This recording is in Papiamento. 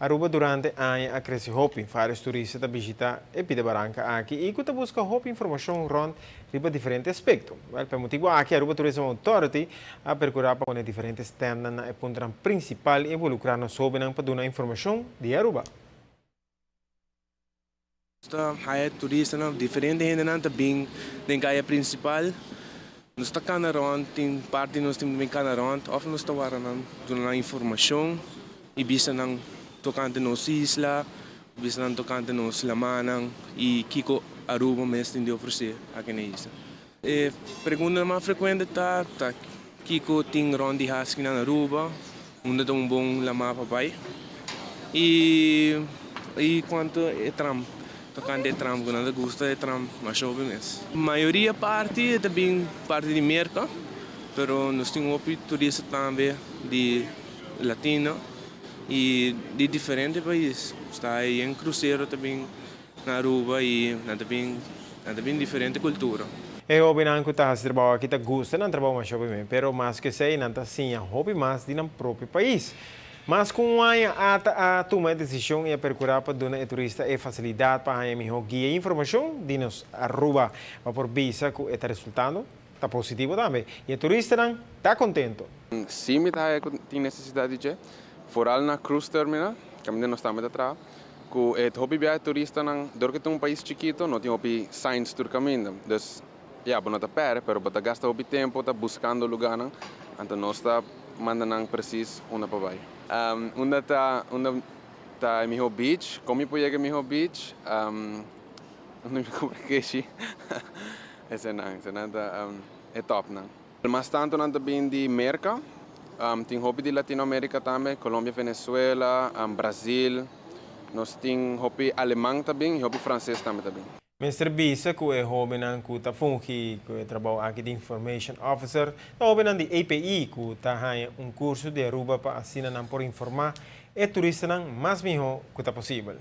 Aruba durante aña a crece hopi. Varios turista ta bishita e pida baranca aki y cu ta busca hopi informacion rond riba diferente aspecto. Wel, pa e motibo aki Aruba Tourism Authority a percura pa pone diferente standnan na e puntonan principal y involucra nos hobennan pa duna informacion di Aruba. Nos ta haya turistanan, diferente hendenan ta bin den kaya principal. Nos ta cana rond, tin parti nos tin bin cana rond of nos ta wara nan, duna nan informacion y bisa nan tocante nos isla, bisa nan tocante nos lamanan y kico Aruba mes tin di ofrece aki na isla. E preguntanan mas frecuente ta, ta kico tin rond di haci na Aruba, unda ta un bon lama pa bay y y cuanto e tram, tocante e tram, cu nan ta gusta e tram masha hopi mes. Mayoria parti ta bin parti di Merca, pero nos tin hopi turista tambe di Latino y di diferente pais. Sta yen crucero ta bin Na Aruba y nan ta bin nan ta bin diferente cultura. E hobennan cu ta haci trabao aki ta gusta nan trabao masha hopi men, pero mas cu esey nan ta siña hopi mas di nan propio pais. Mas cu un aña ata a tuma e decision y a percura pa duna e turista e facilidad pa haña miho guia y informacion di nos Aruba. Pa por bisa cu e ta resultando ta positivo tambe y e turistanan ta contento. Sí mi ta haya cu tin necesidad di dje, vooral na cruise terminal, caminda nos tambe ta traha. Ku e hopi biahe turistanan, dor ku ta un pais chikito, no tin hopi signs tur kaminda. Dus, ya, bo no ta pèrdè, pero bo ta gasta hopi tempu ta buskando lugánan, anto nos ta manda nan presis unda pa bai. Unda ta unda ta e mihó beach? Kon mi por yega e mihó beach? Unda mi kumpra keshi? Esenan, esenan ta e tòpnan. Mas tantu nan ta bin di Merka, tin hopi di Latinoamerika tambe, Colombia, Venezuela, Brazil, nos tin hopi aleman ta bin i hopi franses tambe ta bin. Mester bisa ku e hóbennan ku ta fungi ku e trabou aki di Information Officer ta hóbennan di EPI ku ta haña un kurso di Aruba pa asina nan por informá e turistanan mas mihó ku ta posibel.